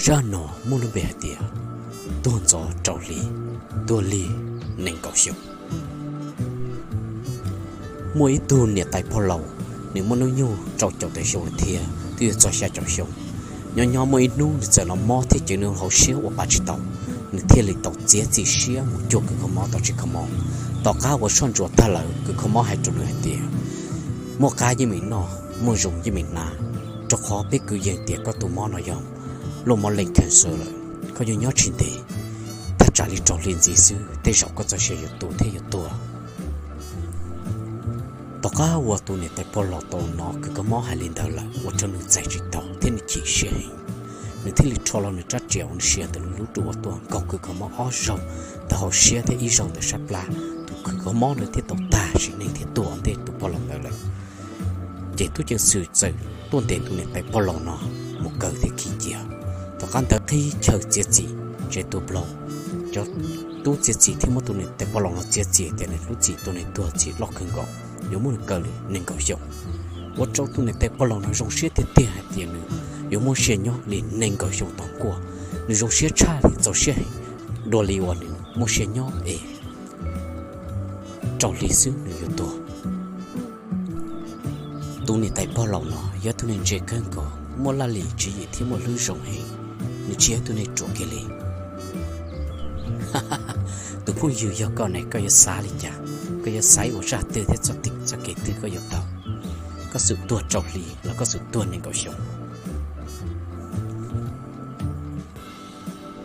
Zaj no muaj lub npe hais tias tuag ntxov rau hli, tuag lig nees nkaum xyoo. Muaj ib tug niam tais pog laus, nws muaj hnub nyoog rau caum tawm xyoo lawm thiab twb yuav txog xya caum xyoo. Nyob nyob muaj ib hnub nws txawm los mob thiab ces nws hauv siab ua pa tsis tau, nws thiaj li tau txiav txim siab mus cuag kws kho mob tau tsis kho mob. Tom qab uas soj ntsuam tag lawm kws kho mob hais rau nws hais tias, muaj qab yeej meem noj, muaj zoo yeej meem hnav, rau qhov peb kwv yees tias koj tus mob no yog lub mob leej cancer lawm, koj yuav nyob tsis ntev, thaj tsam li rau hli ntxiv xwb tej zaum koj txoj sia yuav tu thiab yuav tuag. Tom qab uas tus niam tais pog laus tau hnov kws kho mob hais li ntawd lawm ua rau nws txais tsis tau thiab nws chim siab heev. Nws thiaj li rho los nws rab riam uas nws siv ntawm nws lub rooj vag tuaj nkaug kws kho mob ob zaug ntawm hauv siab thiab ib zaug ntawm sab plab, tus kws kho mob ntawd thiaj tau tag sim neej thiab tuag ua ntej tus pog laus ntawd lawm. Ces tub ceev xwm txawm tuaj ntes tus niam tais pog laus no mus kaw thiab khi cia. Tom qab ntawd qhib chaw txiav txim tsev tu plaub, cov tub txiav txim thiaj muab tus niam tais pog laus no txiav txim tias nws lub txim tua nws tuag txim loj kawg nkaus, yuav muab nws kaw li nees nkaum xyoo. Ua rau tus niam tais pog laus no zoo siab tiag tiag hais tias nws yuav muaj sia nyob li nees nkaum xyoo tau nkuaj. Nws zoo siab tshaj li txaus siab heev, dua li uas nws muaj sia nyob es rau hli xwb nws yuav tuag. Tus niam tais pog laus no yog tus neeg ntse kawg nkaus, muaj laj lim tswv yim thiab muaj hlwb zoo heev. Nws tsis yog tus neeg ruam kiag li. Tus phooj ywg, yog koj ne koj yuav xav li cas? Koj yuav xaiv ua zaj twg thiab txoj kev twg koj yuav tau? Koj xum tuag rau hli los koj xum tuag nees nkaum xyoo?